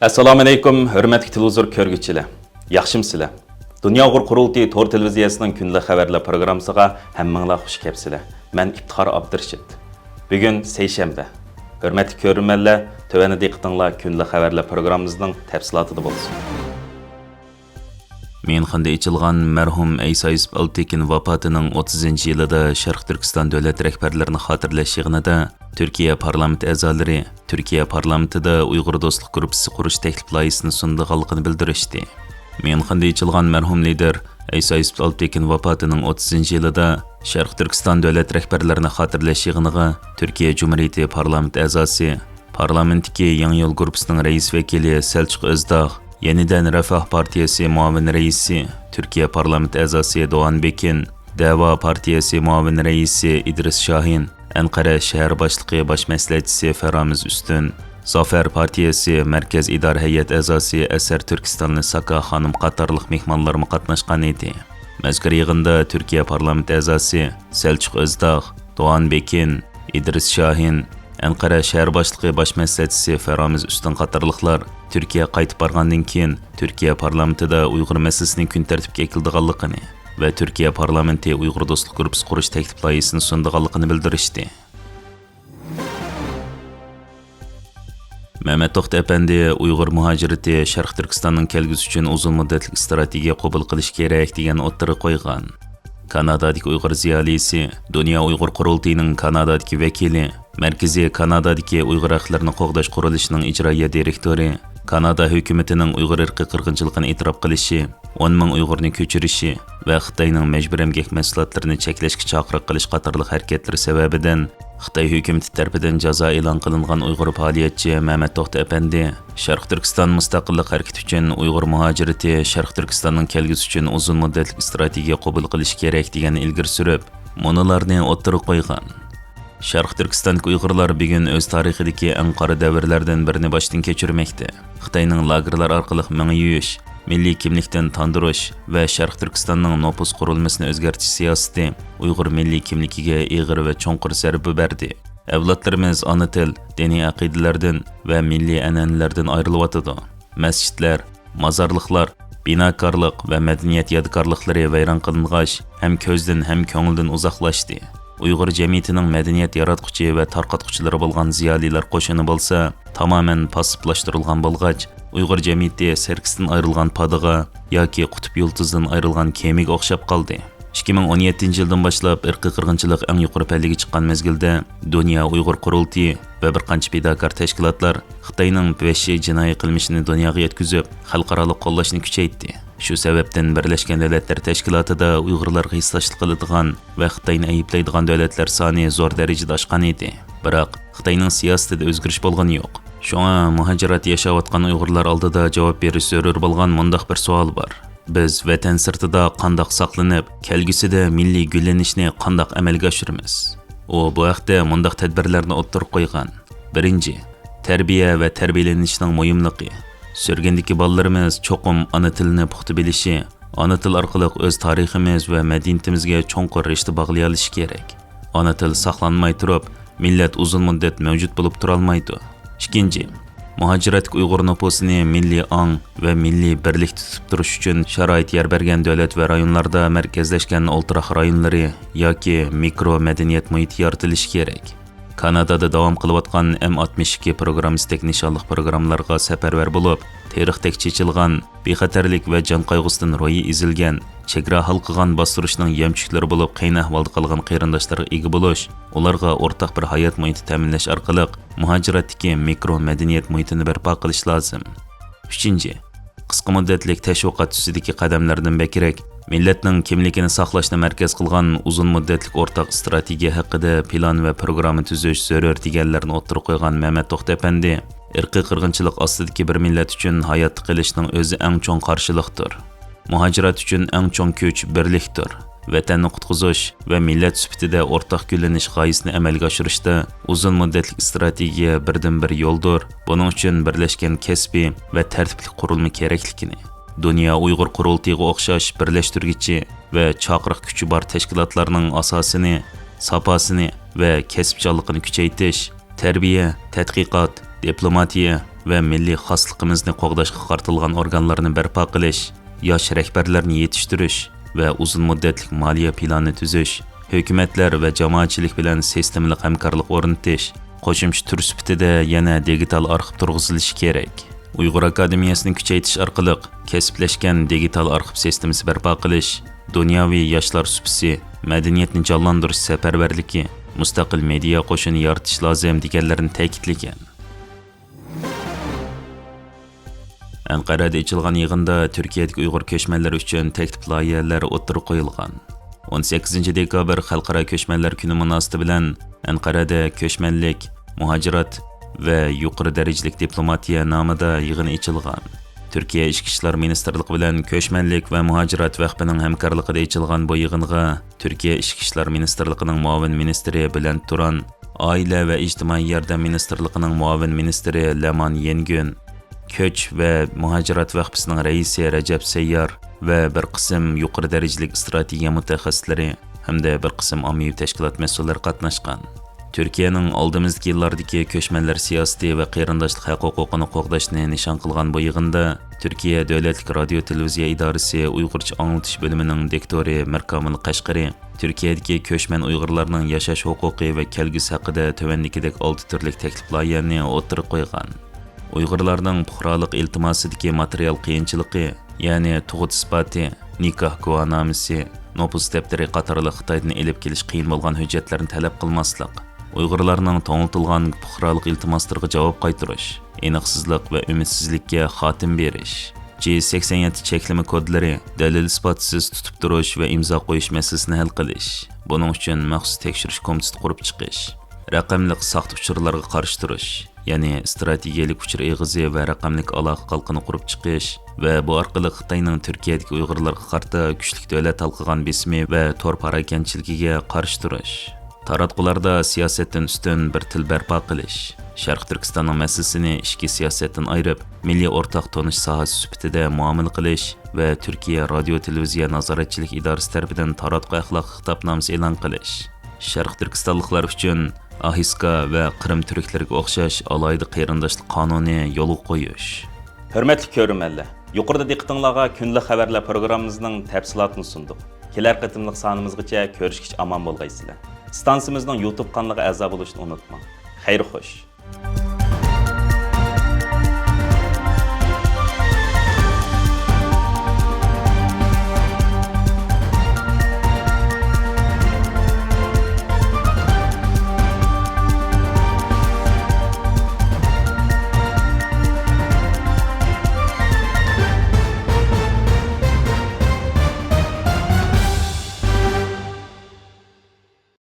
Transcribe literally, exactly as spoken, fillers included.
ئەسسالامۇئەلەيكۇم، ھۆرمەتلىك تېلېۋىزور كۆرگۈچىلەر. ياخشىمۇسىلەر؟ دۇنيا ئۇيغۇر قۇرۇلتىيى تور تېلېۋىزىيەسىنىڭ كۈندىلىك خەۋەرلەر پروگراممىسىغا ھەممىڭلار خۇش كەپسىلەر. مەن ئىپتىخار ئابدۇرېشىت. بۈگۈن سەيشەنبە. ھۆرمەتلىك كۆرۈرمەنلەر، تۆۋەندە دىققىتىڭلار كۈندىلىك خەۋەرلەر پروگراممىمىزنىڭ تەپسىلاتىدا بولسۇن. ميۇنخېندا ئېچىلغان مەرھۇم ئەيسا يۈسۈپ ئالپتېكىن ۋاپاتىنىڭ ئوتتۇزىنچى يىلىدا شەرقىي تۈركىستان دۆلەت رەھبەرلىرىنى خاتىرىلەش يىغىنىدا تۈركىيە پارلامېنت ئەزالىرى تۈركىيە پارلامېنتىدا ئۇيغۇر دوستلۇق گۇرۇپپىسى قۇرۇش تەكلىپ لايىھىسىنى سۇنىدىغانلىقىنى بىلدۈرۈشتى. ميۇنخېندا ئېچىلغان مەرھۇم لىدېر ئەيسا يۈسۈپ ئالپتېكىن ۋاپاتىنىڭ ئوتتۇزىنچى يىلىدا شەرقىي تۈركىستان دۆلەت رەھبەرلىرىنى خاتىرىلەش يىغىنىغا تۈركىيە جۇمھۇرىيىتى پارلامېنت ئەزاسى، پارلامېنتتىكى يېڭى يول گۇرۇپپىسىنىڭ رەئىس ۋەكىلى سەلچۇق ئۆزداغ، يېنىدىن رىفاھ پارتىيەسى مۇئاۋىن رەئىسى، تۈركىيە پارلامېنت ئەزاسى دوغان بېكىن، دەۋا پارتىيەسى مۇئاۋىن رەئىسى ئىدرىس شاھىن، ئەنقەرە شەھەر باشلىقى باش مەسلىھەتچىسى فەرامىز ئۈستۈن، زافەر پارتىيەسى مەركەز ئىدارە ھەيئەت ئەزاسى ئەسەر تۈركىستانلى ساكا خانىم قاتارلىق مېھمانلارمۇ قاتناشقان ئىدى. مەزكۇر يىغىندا تۈركىيە پارلامېنت ئەزاسى سەلچۇق ئۆزداغ، دوغان بېكىن، ئىدرىس شاھىن، ئەنقەرە شەھەر باشلىقى باش مەسلىھەتچىسى فەرامىز ئۈستۈن قاتارلىقلار تۈركىيەگە قايتىپ بارغاندىن كېيىن، تۈركىيە پارلامېنتىدا ئۇيغۇر مەسىلىسىنى كۈن تەرتىپكە ئەكېلىدىغانلىقىنى ۋە تۈركىيە پارلامېنتى ئۇيغۇر دوستلۇق گۇرۇپپىسى قۇرۇش تەكلىپ لايىھىسىنى سۇنىدىغانلىقىنى بىلدۈرۈشتى. مەمەت توختى ئەپەندى ئۇيغۇر مۇھاجىرىتى شەرقىي تۈركىستاننىڭ كەلگۈسى ئۈچۈن ئۇزۇن مۇددەتلىك ئىستراتېگىيە قوبۇل قىلىش كېرەك، دېگەن ئوتتۇرىغا قويغان. كانادادىكى ئۇيغۇر زىيالىيسى، دۇنيا ئۇيغۇر قۇرۇلتىيىنىڭ كانادادىكى ۋەكىلى، مەركىزىي كانادادىكى ئۇيغۇر ھەقلىرىنى قوغداش قۇرۇلۇشىنىڭ ئىجرائىيە دىرېكتورى، كانادا ھۆكۈمىتىنىڭ ئۇيغۇر ئىرقىي قىرغىنچىلىقىنى ئېتىراپ قىلىشى، ئون مىڭ ئۇيغۇرنى كۆچۈرۈشى ۋە خىتاينىڭ مەجبۇرىي ئەمگەك مەھسۇلاتلىرىنى چەكلەشكە چاقىرىق قىلىش قاتارلىق ھەرىكەتلىرى سەۋەبىدىن، خىتاي ھۆكۈمىتى تەرىپىدىن جازا ئېلان قىلىنغان ئۇيغۇر پائالىيەتچى مەمەت توختى ئەپەندى شەرقىي تۈركىستان مۇستەقىللىق ھەرىكىتى ئۈچۈن ئۇيغۇر مۇھاجىرىتى شەرقىي تۈركىستاننىڭ كەلگۈسى ئۈچۈن ئۇزۇن مۇددەتلىك ئىستراتېگىيە قوبۇل قىلىش كېرەك، دېگەننى ئىلگىرى سۈرۈپ، مۇنۇلارنى ئوتتۇرىغا قويغان. شەرقىي تۈركىستاندىكى ئۇيغۇرلار بۈگۈن ئۆز تارىخىدىكى ئەڭ قارا دەۋرلەردىن بىرىنى باشتىن كەچۈرمەكتە. خىتاينىڭ لاگېرلار ئارقىلىق مېڭە يۇيۇش، مىللىي كىملىكتىن تاندۇرۇش ۋە شەرقىي تۈركىستاننىڭ نوپۇس قۇرۇلمىسىنى ئۆزگەرتىش سىياسىتى ئۇيغۇر مىللىي كىملىكىگە ئېغىر ۋە چوڭقۇر زەربە بەردى. ئەۋلادلىرىمىز ئانا تىل، دىنىي ئەقىدىلەردىن ۋە مىللىي ئەنئەنىلەردىن ئايرىلىۋاتىدۇ. مەسچىتلەر، مازارلىقلار، بىناكارلىق ۋە مەدەنىيەت يادىكارلىقلىرى ۋەيران قىلىنغاچ، ھەم كۆزدىن، ھەم كۆڭۈلدىن ئۇزاقلاشتى. ئۇيغۇر جەمئىيىتىنىڭ مەدەنىيەت ياراتقۇچى ۋە تارقاتقۇچىلىرى بولغان زىيالىيلار قوشۇنى بولسا، تامامەن پاسسىپلاشتۇرۇلغان بولغاچ، ئۇيغۇر جەمئىيىتى سىركىستىن ئايرىلغان پادىغا ياكى قۇتۇپ يۇلتۇزىدىن ئايرىلغان كېمىگە ئوخشاپ قالدى. ئىككى مىڭ ئون يەتتىنچى يىلدىن باشلاپ ئىرقىي قىرغىنچىلىق ئەڭ يۇقىرى پەللىگە چىققان مەزگىلدە، دۇنيا ئۇيغۇر قۇرۇلتىيى ۋە بىر قانچە پىداكار تەشكىلاتلار خىتاينىڭ ۋەھشىي جىنايى قىلمىشىنى دۇنياغا يەتكۈزۈپ، خەلقئارالىق قوللاشنى كۈچەيتتى. شۇ سەۋەبتىن بىرلەشكەن دۆلەتلەر تەشكىلاتىدا ئۇيغۇرلارغا ھېسداشلىق قىلىدىغان ۋە خىتاينى ئەيىبلەيدىغان دۆلەتلەر سانى زور دەرىجىدە ئاشقان ئىدى. بىراق، خىتاينىڭ سىياسىتىدە ئۆزگىرىش بولغىنى يوق. شۇڭا مۇھاجىراتتا ياشاۋاتقان ئۇيغۇرلار ئالدىدا جاۋاب بېرىش زۆرۈر بولغان مۇنداق بىر سوئال بار. بىز ۋەتەن سىرتىدا قانداق ساقلىنىپ، كەلگۈسىدە مىللىي گۈللىنىشنى قانداق ئەمەلگە ئاشۇرىمىز؟ ئۇ بۇ ھەقتە مۇنداق تەدبىرلەرنى ئوتتۇرىغا قويغان. بىرىنچى، تەربىيە ۋە تەربىيەلىنىشنىڭ مۇھىملىقى. سۈرگۈندىكى بالىلىرىمىز چوقۇم ئانا تىلىنى پۇختا بىلىشى، ئانا تىل ئارقىلىق ئۆز تارىخىمىز ۋە مەدەنىيىتىمىزگە چوڭقۇر رىشتە باغلىيالىشى كېرەك. ئانا تىل ساقلانماي تۇرۇپ، مىللەت ئۇزۇن مۇددەت مەۋجۇت بولۇپ تۇرالمايدۇ. ئىككىنچى، مۇھاجىرەتتىكى ئۇيغۇر نوپۇسىنى مىللىي ئاڭ ۋە مىللىي بىرلىكتە تۇتۇپ تۇرۇش ئۈچۈن شارائىت يار بەرگەن دۆلەت ۋە رايونلاردا مەركەزلەشكەن ئولتۇراق رايونلىرى ياكى مىكرو مەدەنىيەت مۇھىتى يارىتىلىشى كېرەك. كانادادا داۋام قىلىۋاتقان ئېم ئاتمىش ئىككى پروگرامما ئىستەك نىشانلىق پروگراممىلارغا سەپەرۋەر بولۇپ، تېرىقتەك چېچىلغان، بىخەتەرلىك ۋە جان قايغۇسىدىن روھى ئېزىلگەن، چېگرا ھالقىغان باستۇرۇشنىڭ يەمچۈكلىرى بولۇپ قىيىن ئەھۋالدا قالغان قېرىنداشلارغا ئىگە بولۇش، ئۇلارغا ئورتاق بىر ھايات مۇھىتى تەمىنلەش ئارقىلىق مۇھاجىرەتتىكى مىكرو مەدەنىيەت مۇھىتىنى بەرپا قىلىش لازىم. ئۈچىنچى، قىسقا مۇددەتلىك تەشۋىقات تۈسىدىكى قەدەملەردىن بەكرەك، مىللەتنىڭ كىملىكىنى ساقلاشنى مەركەز قىلغان ئۇزۇن مۇددەتلىك ئورتاق ئىستراتېگىيە ھەققىدە پىلان ۋە پروگرامما تۈزۈش زۆرۈر، دېگەنلەرنى ئوتتۇرىغا قويغان مەمەت توختى ئەپەندى، ئىرقىي قىرغىنچىلىق ئاستىدىكى بىر مىللەت ئۈچۈن ھاياتتا قېلىشنىڭ ئۆزى ئەڭ چوڭ قارشىلىقتۇر. مۇھاجىرەت ئۈچۈن ئەڭ چوڭ كۈچ بىرلىكتۇر. ۋەتەننى قۇتقۇزۇش ۋە مىللەت سۈپىتىدە ئورتاق گۈللىنىش غايىسىنى ئەمەلگە ئاشۇرۇشتا ئۇزۇن مۇددەتلىك ئىستراتېگىيە بىردىنبىر يولدۇر. بۇنىڭ ئۈچۈن بىرلەشكەن كەسپىي ۋە تەرتىپلىك قۇرۇلما كېرەكلىكىنى، دۇنيا ئۇيغۇر قۇرۇلتىيىغا ئوخشاش بىرلەشتۈرگۈچى ۋە چاقىرىق كۈچى بار تەشكىلاتلارنىڭ ئاساسىنى، ساپاسىنى ۋە كەسىپچانلىقىنى كۈچەيتىش، تەربىيە، تەتقىقات، دىپلوماتىيە، ۋە مىللىي خاسلىقىمىزنى قوغداشقا قارىتىلغان ئورگانلارنى بەرپا قىلىش، ياش رەھبەرلەرنى يېتىشتۈرۈش ۋە ئۇزۇن مۇددەتلىك مالىيە پىلانى تۈزۈش، ھۆكۈمەتلەر ۋە جامائەتچىلىك بىلەن سىستېمىلىق ھەمكارلىق ئورنىتىش، قوشۇمچە تۈر سۈپىتىدە يەنە دىگىتال ئارخىپ تۇرغۇزۇلۇشى كېرەك. ئۇيغۇر ئاكادېمىيەسىنى كۈچەيتىش ئارقىلىق كەسىپلەشكەن دىگىتال ئارخىپ سىستېمىسى بەرپا قىلىش، دۇنياۋى ياشلار سۇپىسى، مەدەنىيەتنى جانلاندۇرۇش سەپەرۋەرلىكى، مۇستەقىل مېدىيا قوشۇنى يارىتىش لازىم، دېگەنلىرىنى تەكىتلىگەن. ئەنقەرەدە ئېچىلغان يىغىندا تۈركىيەدىكى ئۇيغۇر كۆچمەنلىرى ئۈچۈن تەكلىپ لايىھەلەر ئوتتۇرىغا قويۇلغان. ئون سەككىزىنچى دېكابىر خەلقئارا كۆچمەنلەر كۈنى مۇناسىۋىتى بىلەن ئەنقەرەدە كۆچمەنلىك، مۇھاجىرات ۋە يۇقىرى دەرىجىلىك دىپلوماتىيە نامىدا يىغىن ئېچىلغان. تۈركىيە ئىچكى ئىشلار مىنىستىرلىقى بىلەن كۆچمەنلىك ۋە مۇھاجىرات ۋەخپىنىڭ ھەمكارلىقىدا ئېچىلغان بۇ يىغىنغا تۈركىيە ئىچكى ئىشلار مىنىستىرلىقىنىڭ مۇئاۋىن مىنىستىرى بۈلەنت تۇران، ئائىلە ۋە ئىجتىمائىي ياردەم مىنىستىرلىقىنىڭ مۇئاۋىن مىنىستىرى لەمان يېنگۈن، كۆچ ۋە مۇھاجىرات ۋەخپىسىنىڭ رەئىسى رەجەپ سەييار ۋە بىر قىسىم يۇقىرى دەرىجىلىك ئىستراتېگىيە مۇتەخەسسىسلىرى ھەمدە بىر قىسىم ئاممىۋى تەشكىلات مەسئۇللىرى قاتناشقان. تۈركىيەنىڭ ئالدىمىزدىكى يىللاردىكى كۆچمەنلەر سىياسىتى ۋە قېرىنداشلىق ھەق-ھوقۇقىنى قوغداشنى نىشان قىلغان بۇ يىغىندا تۈركىيە دۆلەتلىك رادىيو تېلېۋىزىيە ئىدارىسى ئۇيغۇرچە ئاڭلىتىش بۆلۈمىنىڭ دىكتورى مىركامىل قەشقىرى تۈركىيەدىكى كۆچمەن ئۇيغۇرلارنىڭ ياشاش ھوقۇقى ۋە كەلگۈسى ھەققىدە تۆۋەندىكىدەك ئالتە تۈرلۈك تەكلىپ لايىھەنى ئوتتۇرىغا قويغان. ئۇيغۇرلارنىڭ پۇقرالىق ئىلتىماسىدىكى ماتېرىيال قىيىنچىلىقى، يەنى تۇغۇت ئىسپاتى، نىكاھ گۇۋاھنامىسى، نوپۇس دەپتىرى قاتارلىق خىتايدىن ئېلىپ كېلىش قىيىن بولغان ھۆججەتلەرنى تەلەپ قىلماسلىق، ئۇيغۇرلارنىڭ توڭلىتىلغان پۇقرالىق ئىلتىماسلىرىغا جاۋاب قايتۇرۇش، ئېنىقسىزلىق ۋە ئۈمىدسىزلىككە خاتىمە بېرىش، جى سەكسەن يەتتە چەكلىمە كودلىرى، دەلىل-ئىسپاتسىز تۇتۇپ تۇرۇش ۋە ئىمزا قويۇش مەسىلىسىنى ھەل قىلىش، بۇنىڭ ئۈچۈن مەخسۇس تەكشۈرۈش كومىتېتى قۇرۇپ چىقىش، رەقەملىك ساختا ئۇچۇرلارغا قارشى تۇرۇش، يەنى ئىستراتېگىيەلىك ئۇچۇر ئېغىزى ۋە رەقەملىك ئالاقە قالقىنى قۇرۇپ چىقىش ۋە بۇ ئارقىلىق خىتاينىڭ تۈركىيەدىكى ئۇيغۇرلارغا قارىتا كۈچلۈك دۆلەت ھالقىغان بېسىمى ۋە تور پاراكەندىچىلىكىگە قارشى تۇرۇش. تاراتقۇلاردا سىياسەتتىن ئۈستۈن بىر تىل بەرپا قىلىش، شەرقىي تۈركىستاننىڭ مەسىلىسىنى ئىچكى سىياسەتتىن ئايرىپ، مىللىي ئورتاق تونۇش ساھەسى سۈپىتىدە مۇئامىلە قىلىش ۋە تۈركىيە رادىيو تېلېۋىزىيە نازارەتچىلىك ئىدارىسى تەرىپىدىن تاراتقۇ ئەخلاقىي خىتابنامىسى ئېلان قىلىش، شەرقىي تۈركىستانلىقلار ئۈچۈن ئاھىسكا ۋە قىرىم تۈركلىرىگە ئوخشاش ئالاھىدە قېرىنداشلىق قانۇنى يولغا قويۇش. ھۆرمەتلىك كۆرۈرمەنلەر، يۇقىرىدا دىققىتىڭلارغا كۈندىلىك خەۋەرلەر پروگراممىمىزنىڭ تەپسىلاتىنى سۇندۇق. كېلەر قېتىملىق سانىمىزغىچە كۆرۈشكىچە ئامان بولغايسىلەر. ئىستانسىمىزنىڭ يۇتۇب قانىلىغا ئەزا بولۇشنى ئۇنتۇماڭ. خەير خوش.